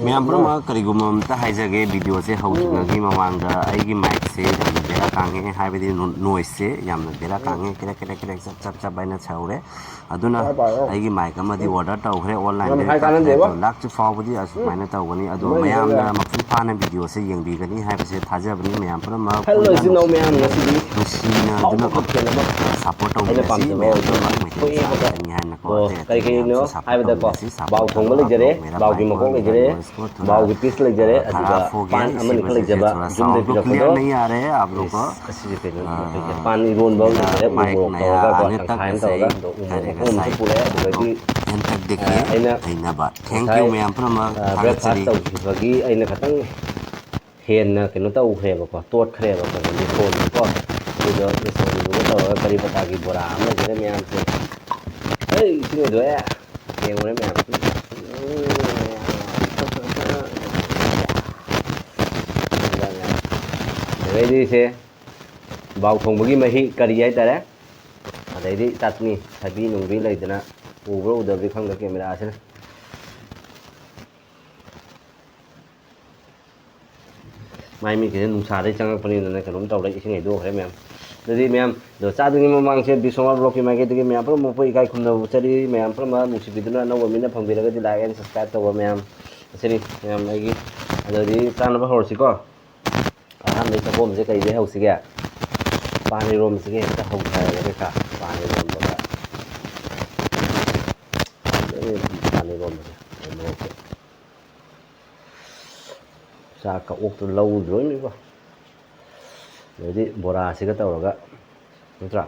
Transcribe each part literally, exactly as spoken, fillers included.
ꯃꯌꯥꯝ ꯄꯨꯝꯅꯃꯛ, ꯀꯔꯤꯒꯨꯝꯕ ꯑꯝꯇ ꯍꯥꯏꯖꯒꯦ, ꯚꯤꯗꯤꯑꯣꯁꯦ ꯍꯧꯗ꯭ꯔꯤꯉꯩꯒꯤ ꯃꯃꯥꯡꯗ ꯑꯩꯒꯤ ꯃꯥꯏꯛꯁꯦ ꯌꯥꯝꯅ ꯕꯦꯔꯥ ꯀꯥꯡꯉꯦ, ꯍꯥꯏꯕꯗꯤ ꯅꯣ-, ꯅꯣꯏꯁꯁꯦ ꯌꯥꯝꯅ ꯕꯦꯔꯥ ꯀꯥꯡꯉꯦ, ꯀꯦꯔꯦꯛ ꯀꯦꯔꯦꯛ ꯀꯦꯔꯦꯛ ꯆꯞ ꯆꯞ ꯆꯞ ꯍꯥꯏꯅ ꯁꯧꯔꯦ꯫ ꯑꯗꯨꯅ ꯑꯩꯒꯤ ꯃꯥꯏꯛ ꯑꯃꯗꯤ ꯑꯣꯔꯗꯔ ꯇꯧꯈ꯭ꯔꯦ ꯑꯣꯟꯂꯥꯏꯟꯗ, ꯀꯛꯈ꯭ꯔꯦ, ꯑꯗꯣ ꯂꯥꯛꯇ꯭ꯔꯤ ꯐꯥꯎꯕꯗꯤ ꯑꯁꯨꯃꯥꯏꯅ ꯇꯧꯒꯅꯤ꯫ ꯑꯗꯣ ꯃꯌꯥꯝꯅ ꯃꯄꯨꯡ ꯐꯥꯅ ꯚꯤꯗꯤꯑꯣꯁꯦ ꯌꯦꯡꯕꯤꯒꯅꯤ ꯍꯥꯏꯕꯁꯦ ꯊꯥꯖꯕꯅꯤ꯫ ꯃꯌꯥꯝ ꯄꯨꯝꯅꯃꯛ ꯍꯜꯂꯣ ꯏꯆꯤꯟ ꯏꯅꯥꯎ ꯃꯌꯥꯝ, ꯉꯁꯤꯗꯤ ꯅꯨꯡꯁꯤꯅꯗꯨꯅꯀꯣ ꯁꯞꯄꯣꯔꯠ ꯇꯧꯃꯤꯟꯅꯁꯤ꯫ ꯃꯌꯥꯝ ꯄꯨꯝꯅꯃꯛ ꯃꯩꯇꯩ ꯃꯆꯥ ꯑꯃꯅꯤ ꯍꯥꯏꯅꯀꯣ꯫ ꯑꯣ, ꯀꯔꯤ ꯀꯔꯤꯅꯣ ꯍꯥꯏꯕꯗꯀꯣ, ꯕꯥꯎ ꯊꯣꯡꯕ ꯂꯩꯖꯔꯦ, ꯕꯥꯎꯒꯤ ꯃꯀꯣꯛ ꯂꯩꯖꯔꯦ, ꯕꯥꯎꯒꯤ ꯄꯤꯁ ꯂꯩꯖꯔꯦ, ꯑꯗꯨꯒ ꯄꯥꯟ ꯑꯃꯅꯤ ꯈꯛ ꯂꯩꯖꯕ ꯌꯨꯝꯗꯒꯤ ꯄꯤꯔꯛꯄꯗꯣ꯫ ꯏꯁ, ꯑꯁꯤꯁꯦ ꯀꯩꯅꯣ, ꯄꯥꯟ ꯏꯔꯣꯟꯕ ꯑꯃ ꯂꯩꯖꯔꯦ, ꯎ ꯃꯣꯔꯣꯛ ꯇꯧꯔꯒꯀꯣ, ꯇꯪꯈꯥꯏ ꯑꯃ ꯇꯧꯔꯒ, ꯑꯗꯣ ꯎ ꯃꯣꯔꯣꯛ ꯑꯃꯁꯨ ꯄꯨꯔꯛꯑꯦ꯫ ꯑꯗꯨꯗꯒꯤ, ꯑ, ꯑꯩꯅ ꯉꯁꯥꯏ, ꯑ, ꯕ꯭ꯔꯦꯛꯐꯥꯁ ꯇꯧꯈꯤꯕꯒꯤ ꯑꯩꯅ ꯈꯤꯇꯪ ꯍꯦꯟꯅ ꯀꯩꯅꯣ ꯇꯧꯈ꯭ꯔꯦꯕꯀꯣ, ꯇꯣꯠꯈ꯭ꯔꯦꯕꯀꯣ, ꯕꯦꯁꯣꯟꯗꯣꯀꯣ꯫ ꯑꯗꯨꯗꯣ ꯕꯦꯁꯣꯟꯗꯨꯒ ꯇꯧꯔꯒ ꯀꯔꯤ ꯄꯇꯥꯒꯤ ꯕꯣꯔꯥ ꯑꯃ ꯂꯩꯖꯔꯦ ꯃꯌꯥꯝꯁꯦ꯫ ꯑꯩ ꯏꯁꯤꯡ ꯑꯣꯏꯗꯣꯛꯑꯦ꯫ ꯌꯦꯡꯉꯨꯅꯦ ꯃꯌꯥꯝ꯫ ꯑꯗꯩꯗꯤ ꯁꯦ, ꯕꯥꯎ ꯊꯣꯡꯕꯒꯤ ꯃꯍꯤ ꯀꯔꯤ ꯍꯥꯏꯇꯥꯔꯦ? ꯑꯗꯩꯗꯤ ꯆꯠꯅꯤ, ꯊꯕꯤ ꯅꯨꯡꯕꯤ ꯂꯩꯗꯅ, ꯎꯕ꯭ꯔꯥ ꯎꯗꯕꯗꯤ ꯈꯪꯗꯦ ꯀꯦꯃꯦꯔꯥꯁꯤꯅ꯫ ꯃꯥꯏ ꯃꯤꯠꯀꯤꯁꯦ ꯅꯨꯡꯁꯥꯗꯩ ꯆꯪꯉꯛꯄꯅꯤꯅꯅꯦ ꯀꯩꯅꯣꯝ ꯇꯧꯔꯦ, ꯏꯁꯤꯡ ꯍꯩꯗꯣꯛꯈ꯭ꯔꯦ ꯃꯌꯥꯝ꯫ ꯑꯗꯨꯗꯤ ꯃꯌꯥꯝ, ꯑꯗꯣ ꯆꯥꯗ꯭ꯔꯤꯉꯩ ꯃꯃꯥꯡꯁꯦ ꯕꯤꯁ꯭ꯋꯥ ꯕ꯭ꯂꯣꯛꯀꯤ ꯃꯥꯏꯀꯩꯗꯒꯤ ꯃꯌꯥꯝ ꯄꯨꯝꯅꯃꯛꯄꯨ ꯏꯀꯥꯏ ꯈꯨꯝꯅꯕ ꯆꯠꯂꯤ꯫ ꯃꯌꯥꯝ ꯄꯨꯝꯅꯃꯛ ꯅꯨꯡꯁꯤꯕꯤꯗꯨꯅ ꯑꯅꯧꯕ ꯃꯤꯅ ꯐꯪꯕꯤꯔꯒꯗꯤ like and subscribe ꯇꯧꯕ ꯃꯌꯥꯝ ꯑꯁꯤꯅꯤ ꯃꯌꯥꯝ ꯑꯩꯒꯤ꯫ ꯑꯗꯨꯗꯤ ꯆꯥꯅꯕ ꯍꯧꯔꯁꯤꯀꯣ꯫ ꯑꯍꯥꯟꯕꯒꯤ ꯆꯥꯛꯈꯣꯝꯁꯦ ꯀꯩꯗꯩ ꯍꯧꯁꯤꯒꯦ? ꯄꯥꯟ ꯏꯔꯣꯝꯕꯁꯤꯒ ꯍꯦꯛꯇ ꯍꯧꯊꯔꯒꯦ ꯀꯣ꯫ ꯄꯥꯟ ꯏꯔꯣꯝꯕꯒ꯫ ꯄꯥꯟ ꯏꯔꯣꯝꯕꯁꯦ꯫ ꯃꯣꯔꯣꯛꯁꯦ꯫ ꯆꯥꯛꯀ ꯑꯣꯛꯇ ꯂꯧꯗ꯭ꯔꯣꯏꯅꯤꯀꯣ꯫ ꯑꯗꯩꯗꯤ ꯕꯣꯔꯥꯁꯤꯒ ꯇꯧꯔꯒ, ꯅꯠꯇ꯭ꯔꯥ?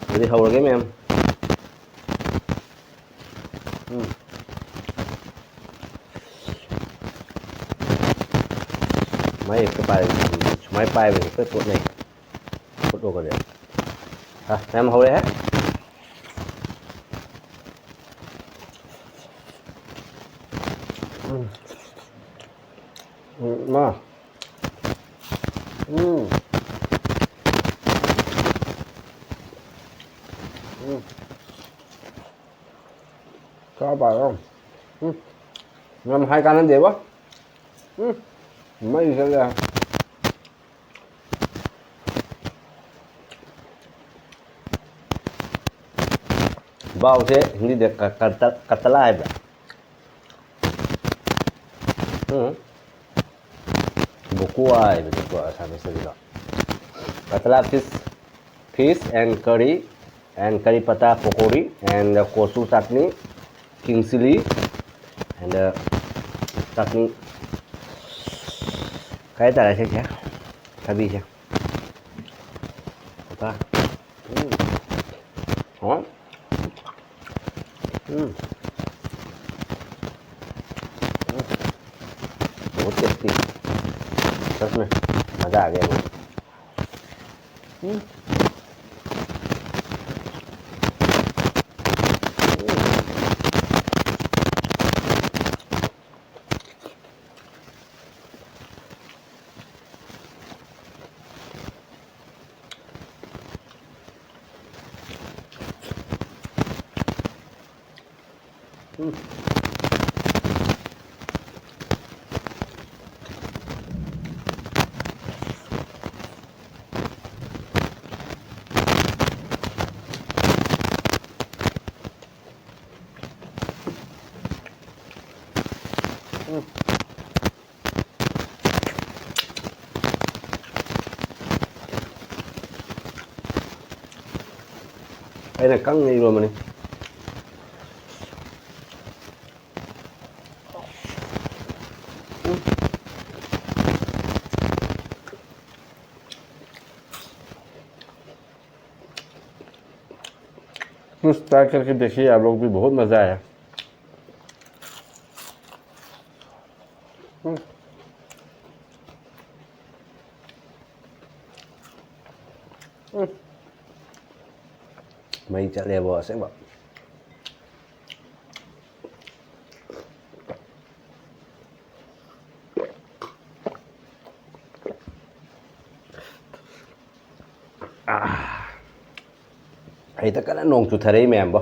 ꯑꯗꯨꯗꯤ ꯍꯧꯔꯒꯦ ꯃꯌꯥꯝ꯫ ꯎꯝ꯫ ꯁꯨꯃꯥꯏ ꯍꯦꯛꯇ ꯄꯥꯏꯕ, ꯁꯨꯃꯥꯏ ꯄꯥꯏꯕ ꯍꯦꯛꯇ ꯇꯣꯠꯅꯩ꯫ ꯐꯨꯠꯂꯣ ꯀꯔꯤ? ꯍꯥ, ꯃꯌꯥꯝ ꯍꯧꯔꯦꯍꯦ꯫ ꯎꯝ꯫ ꯎꯝ, ꯃꯥ꯫ ꯎꯝ꯫ ꯎꯝ꯫ ꯆꯥ ꯄꯥꯏꯔꯣ꯫ ꯎꯝ, ꯌꯥꯝ ꯍꯥꯏ ꯀꯥꯟꯅꯗꯦꯕ꯫ ꯎꯝ, ꯃꯩ ꯆꯠꯂꯦ꯫ ꯕꯥꯎꯁꯦ ꯍꯤꯟꯗꯤꯗ ꯀ-, ꯀꯇ-, ꯀꯇꯂꯥ ꯍꯥꯏꯕ꯭ꯔꯥ? ꯎꯝ꯫ ꯕꯨꯀꯨꯋꯥ ꯍꯥꯏꯕꯅꯤꯀꯣ ꯑꯁꯥꯃꯤꯁꯇꯗꯤꯀꯣ꯫ ꯀꯇꯂꯥ fish, fish and curry and curry patta pakori and kosu chutney, king chilli and, uh, chutney ꯀꯩ ꯍꯥꯏꯇꯥꯔꯦ ꯁꯤꯁꯦ, ꯊꯕꯤꯁꯦ꯫ ꯀꯇꯥ꯫ ꯎꯝ꯫ ꯍꯥꯎ꯫ ꯎꯝ꯫ ꯎꯝ꯫ बहुत tasty। सच में मज़ा आ गया। हम्म। ꯑꯩꯅ ꯀꯪꯅ ꯏꯔꯣꯟꯕꯅꯤ꯫ कुछ ट्राई करके देखिए, आप लोग भी बहुत मज़ा आया। ꯎꯝ꯫ ꯎꯝ꯫ ꯃꯩ ꯆꯠꯂꯦꯕꯣ ꯑꯁꯦꯡꯕ꯫ ꯑꯥ꯫ ꯍꯦꯛꯇ ꯀꯟꯅ ꯅꯣꯡ ꯆꯨꯊꯔꯛꯏ ꯃꯌꯥꯝꯕꯣ꯫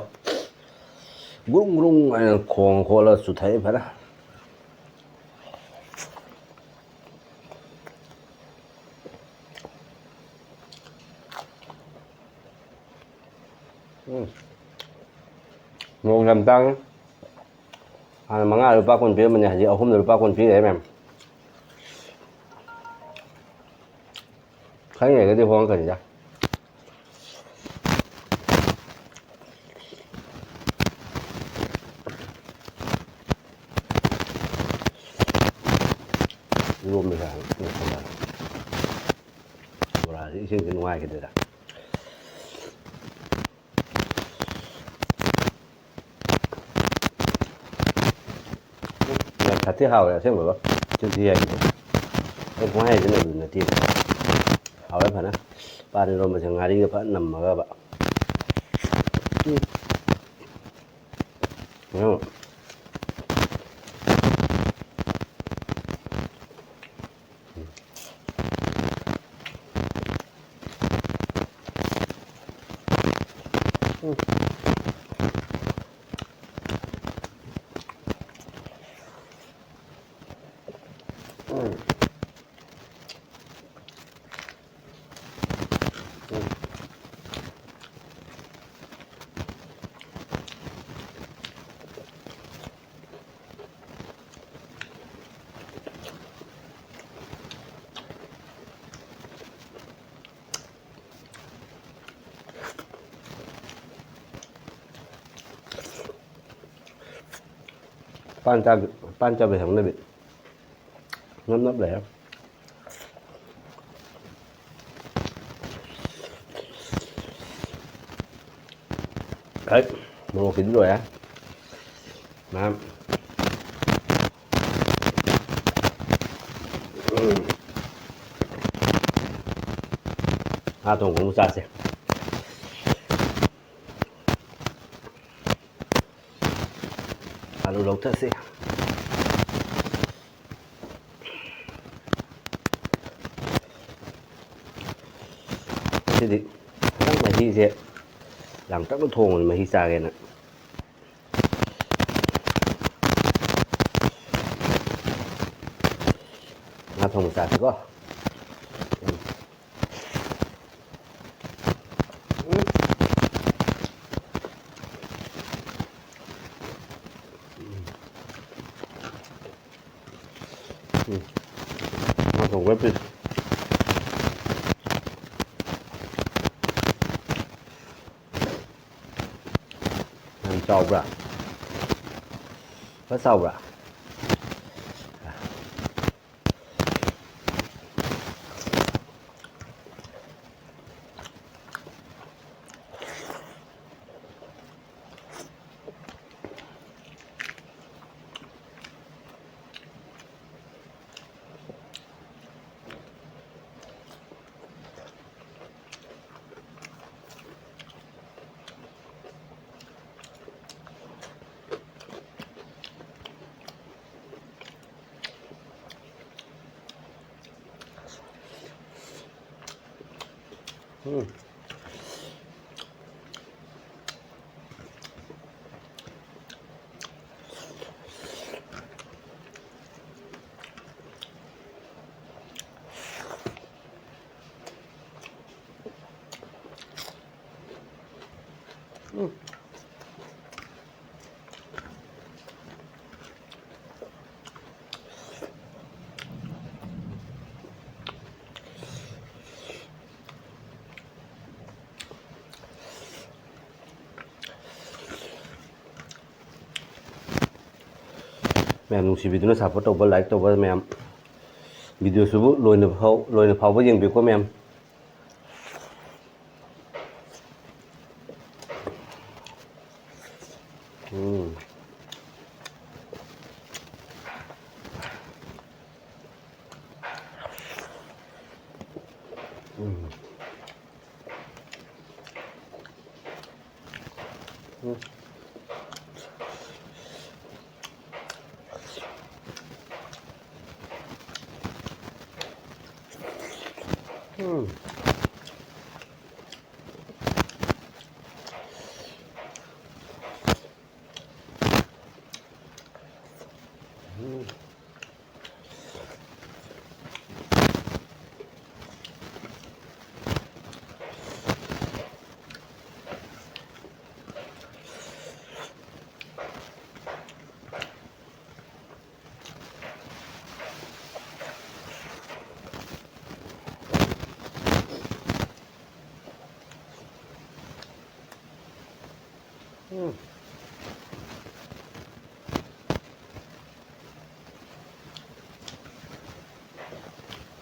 ꯒ꯭ꯔꯨꯡ ꯒ꯭ꯔꯨꯡ ꯍꯥꯏꯅ ꯈꯣꯡ ꯈꯣꯠꯂ ꯆꯨꯊꯩ ꯐꯖꯅ꯫ ꯎꯝ꯫ ꯃꯣꯔꯣꯛ ꯌꯥꯝ ꯇꯥꯡꯉꯤ꯫ ꯍꯥꯟꯅ ꯃꯉꯥꯗ ꯂꯨꯄꯥ ꯀꯨꯟ ꯄꯤꯔꯝꯕꯅꯦ, ꯍꯧꯖꯤꯛ ꯑꯍꯨꯝꯗ ꯂꯨꯄꯥ ꯀꯨꯟ ꯄꯤꯔꯦ ꯃꯌꯥꯝ꯫ ꯈꯔ ꯂꯩꯔꯒꯗꯤ ꯍꯣꯡꯉꯛꯀꯅꯤꯗ꯫ ꯏꯔꯣꯝꯕꯁꯦ ꯍꯥꯟꯅ ꯂꯣꯏꯁꯜꯂꯒꯦ꯫ ꯕꯣꯔꯥꯁꯦ ꯏꯁꯤꯡꯁꯦ ꯅꯨꯡꯉꯥꯏꯈꯤꯗꯦꯗ꯫ ꯌꯥꯝ ꯁꯥꯊꯤ ꯍꯥꯎꯋꯦ ꯑꯁꯦꯡꯕꯒ꯫ ꯆꯤꯟꯊꯤ ꯍꯥꯏꯅꯤ꯫ ꯑꯩ ꯄꯨꯡꯍꯥꯏ ꯍꯥꯏꯖꯤꯟꯅꯕꯗꯤ ꯅꯠꯇꯦ꯫ ꯍꯥꯎꯋꯦ ꯐꯖꯅ꯫ ꯄꯥꯟ ꯏꯔꯣꯝꯕꯁꯦ ꯉꯥꯔꯤꯒ ꯐꯖꯅ ꯅꯝꯃꯒꯕ꯫ ꯎꯝ꯫ ꯎꯝ꯫ ꯄꯥꯟ ꯆꯥꯕꯤ, ꯄꯥꯟ ꯆꯥꯕꯤ ꯍꯧꯅꯕꯤ꯫ ꯅꯞ ꯅꯞ ꯂꯩꯔꯦ꯫ ꯍꯩ, ꯃꯣꯔꯣꯛꯀꯤꯗꯤ ꯂꯣꯏꯔꯦ꯫ ꯃꯌꯥꯝ꯫ ꯎꯝ꯫ ꯉꯥ ꯊꯣꯡꯕ ꯑꯃꯨꯛ ꯆꯥꯁꯦ꯫ ꯑꯥꯂꯨ ꯂꯧꯊꯁꯤ꯫ ꯉꯁꯤꯗꯤ ꯈꯤꯇꯪ ꯃꯍꯤꯁꯦ ꯌꯥꯝ ꯇꯞꯅ ꯊꯣꯡꯕꯅꯤ, ꯃꯍꯤ ꯆꯥꯒꯦꯅ꯫ ꯊꯣꯡꯕ ꯆꯥꯁꯤꯀꯣ꯫ ꯎꯝ꯫ ꯎꯝ꯫ ꯉꯥ ꯊꯣꯡꯕ ꯄꯤꯁ꯫ ꯌꯥꯝ ꯆꯥꯎꯕ꯭ꯔꯥ? ꯈꯔ ꯆꯥꯎꯕ꯭ꯔꯥ? ꯎꯝ꯫ ꯎꯝ꯫ ꯃꯌꯥꯝ ꯅꯨꯡꯁꯤꯕꯤꯗꯨꯅ support ꯇꯧꯕ, like ꯇꯧꯕ ꯃꯌꯥꯝ, video ꯁꯤꯕꯨ ꯂꯣꯏꯅ ꯐꯥꯎ-, ꯂꯣꯏꯅ ꯐꯥꯎꯕ ꯌꯦꯡꯕꯤꯌꯨꯀꯣ ꯃꯌꯥꯝ꯫ ꯎꯝ꯫ ꯎꯝ꯫ ꯎꯝ꯫ ꯎꯝ꯫ ꯎꯝ꯫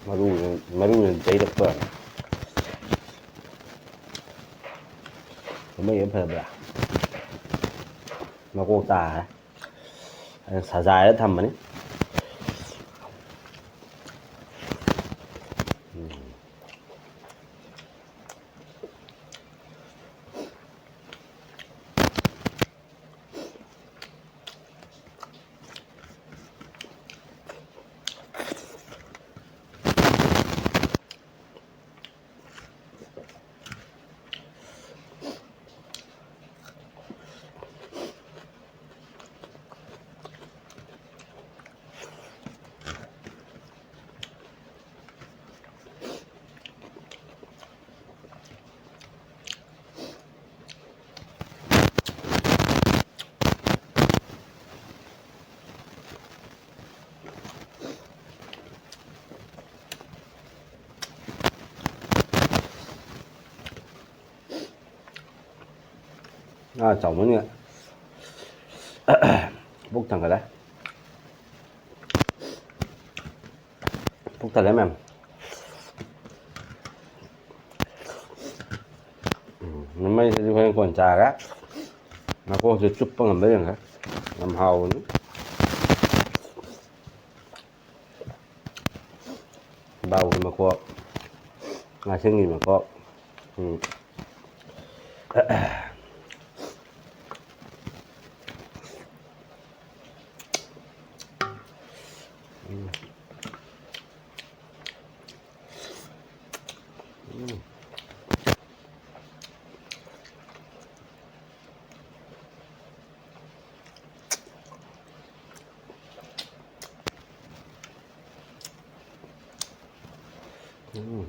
ꯃꯔꯨ, ꯃꯔꯨꯅ ꯌꯩꯔꯛꯄ꯫ ꯀꯨꯝꯍꯩ ꯑꯃ ꯐꯖꯕ꯭ꯔꯥ? ꯃꯀꯣꯛ ꯇꯥꯔꯦ꯫ ꯑꯩꯅ ꯁꯖꯥꯏꯔ ꯊꯝꯕꯅꯤ꯫ ꯎꯝ꯫ ꯉꯥ ꯆꯥꯎꯃꯟꯒ꯭ꯔꯦ꯫ ꯄꯨꯛ ꯊꯟꯒꯠꯂꯦ꯫ ꯄꯨꯛ ꯊꯜꯂꯦ ꯃꯌꯥꯝ꯫ ꯎꯝ, ꯃꯩꯁꯤꯗꯤ ꯍꯣꯔꯦꯟ ꯀꯣꯟꯅ ꯆꯥꯔꯒ ꯃꯀꯣꯛꯁꯦ ꯆꯨꯞꯄ ꯉꯝꯕ꯭ꯔꯥ ꯌꯦꯡꯉꯦ꯫ ꯌꯥꯝ ꯍꯥꯎꯕꯅꯤ꯫ ꯕꯥꯎꯒꯤ ꯃꯀꯣꯛ, ꯉꯥꯁꯤꯡꯒꯤ ꯃꯀꯣꯛ꯫ ꯎꯝ꯫ ꯎꯝ꯫ ꯎꯝ꯫ ꯎꯝ꯫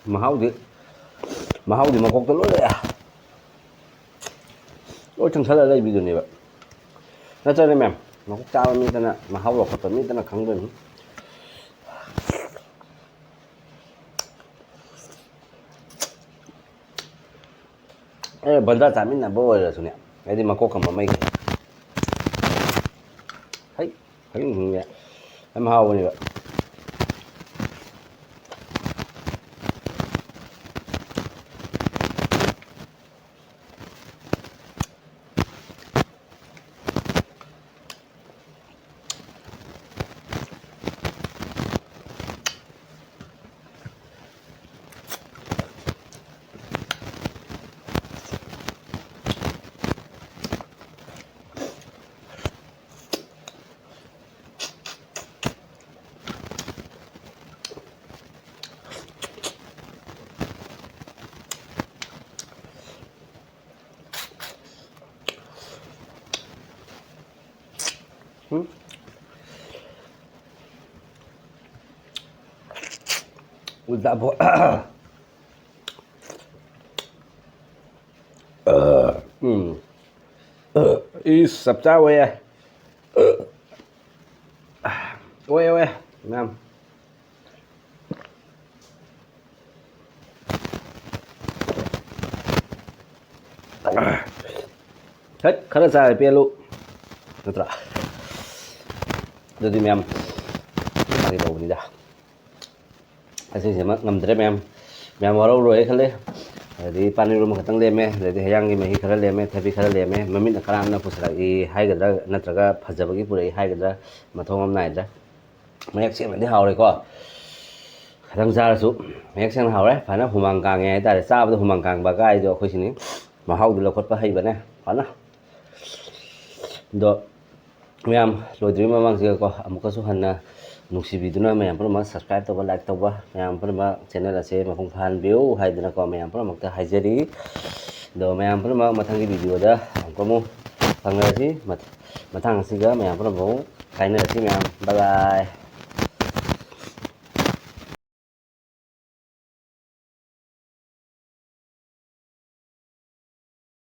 ꯃꯍꯥꯎꯗꯤ, ꯃꯍꯥꯎꯗꯤ ꯃꯀꯣꯛꯇ ꯂꯣꯏ ꯂꯩꯔꯦ꯫ ꯂꯣꯏ ꯆꯪꯁꯜꯂ ꯂꯩꯕꯤꯗꯨꯅꯦꯕ꯫ ꯅꯠꯇ꯭ꯔꯅꯦ ꯃꯌꯥꯝ, ꯃꯀꯣꯛ ꯆꯥꯕ ꯃꯤꯗꯅ ꯃꯍꯥꯎ ꯂꯧꯈꯠꯄ ꯃꯤꯗꯅ ꯈꯪꯗꯣꯏꯅꯤ꯫ ꯑꯦ, ꯕꯟꯗꯥ ꯆꯥꯃꯤꯟꯅꯕ ꯑꯣꯏꯔꯁꯨꯅꯦ, ꯍꯥꯏꯗꯤ ꯃꯀꯣꯛꯀ ꯃꯃꯩꯒ꯫ ꯍꯩ, ꯍꯩ, ꯌꯥꯝ ꯍꯥꯎꯕꯅꯦꯕ꯫ ꯎꯝ꯫ ꯎꯜꯇꯥ ꯐꯣ-, ꯎꯝ꯫ ꯏꯁ, ꯆꯞ ꯆꯥ ꯑꯣꯏꯌꯦ꯫ ꯑꯣꯏ, ꯑꯣꯏ, ꯃꯌꯥꯝ꯫ ꯍꯠ, ꯈꯔ ꯆꯥꯔꯦ ꯄꯦꯜꯂꯨ꯫ ꯅꯠꯇ꯭ꯔꯥ? ꯑꯗꯨꯗꯤ ꯃꯌꯥꯝ ꯐꯥꯒꯤ ꯇꯧꯕꯅꯤꯗ꯫ ꯑꯁꯤꯁꯤꯃ ꯉꯝꯗ꯭ꯔꯦ ꯃꯌꯥꯝ꯫ ꯃꯌꯥꯝ ꯋꯥꯔꯧꯔꯣꯏ ꯈꯜꯂꯦ꯫ ꯑꯗꯩ ꯄꯥꯟ ꯏꯔꯣꯝꯕ ꯈꯛꯇꯪ ꯂꯦꯝꯃꯦ, ꯑꯗꯩꯗꯤ ꯍꯩꯌꯥꯡꯒꯤ ꯃꯍꯤ ꯈꯔ ꯂꯦꯝꯃꯦ, ꯊꯕꯤ ꯈꯔ ꯂꯦꯝꯃꯦ꯫ ꯃꯃꯤꯠꯅ ꯈꯔ ꯑꯃꯅ ꯄꯨꯁꯤꯜꯂꯛꯏ ꯍꯥꯏꯒꯗ꯭ꯔꯥ, ꯅꯠꯇ꯭ꯔꯒ ꯐꯖꯕꯒꯤ ꯄꯨꯔꯛꯏ ꯍꯥꯏꯒꯗ꯭ꯔꯥ, ꯃꯊꯣꯡ ꯑꯃ ꯅꯥꯏꯗ꯭ꯔꯦ꯫ ꯃꯌꯦꯛ ꯁꯦꯡꯅꯗꯤ ꯍꯥꯎꯔꯦꯀꯣ꯫ ꯈꯤꯇꯪ ꯆꯥꯔꯁꯨ ꯃꯌꯦꯛ ꯁꯦꯡꯅ ꯍꯥꯎꯔꯦ꯫ ꯐꯖꯅ ꯍꯨꯃꯥꯡ ꯀꯥꯡꯉꯦ ꯍꯥꯏꯇꯥꯔꯦ꯫ ꯆꯥꯕꯗ ꯍꯨꯃꯥꯡ ꯀꯥꯡꯕ ꯀꯥꯏꯗꯣ ꯑꯩꯈꯣꯏ ꯁꯤꯅꯤ꯫ ꯃꯍꯥꯎꯗꯤ ꯂꯧꯈꯠꯄ ꯍꯩꯕꯅꯦ ꯐꯖꯅ꯫ ꯑꯗꯣ ꯃꯌꯥꯝ ꯂꯣꯏꯗ꯭ꯔꯤꯉꯩ ꯃꯃꯥꯡꯁꯤꯗꯀꯣ ꯑꯃꯨꯛꯀꯁꯨ ꯍꯟꯅ ꯅꯨꯡꯁꯤꯕꯤꯗꯨꯅ ꯃꯌꯥꯝ ꯄꯨꯝꯅꯃꯛ subscribe ꯇꯧꯕ, like ꯇꯧꯕ, ꯃꯌꯥꯝ ꯄꯨꯝꯅꯃꯛ channel ꯑꯁꯦ ꯃꯄꯨꯡ ꯐꯥꯍꯟꯕꯤꯌꯨ ꯍꯥꯏꯗꯅꯀꯣ ꯃꯌꯥꯝ ꯄꯨꯝꯅꯃꯛꯇ ꯍꯥꯏꯖꯔꯤ꯫ ꯑꯗꯣ ꯃꯌꯥꯝ ꯄꯨꯝꯅꯃꯛ ꯃꯊꯪꯒꯤ videoꯗ ꯑꯃꯨꯛꯀ ꯑꯃꯨꯛ ꯐꯪꯅꯔꯁꯤ꯫ ꯃꯊ-, ꯃꯇꯥꯡ ꯑꯁꯤꯗ ꯃꯌꯥꯝ ꯄꯨꯝꯅꯃꯛ ꯀꯥꯏꯅꯔꯁꯤ ꯃꯌꯥꯝ꯫ Bye bye꯫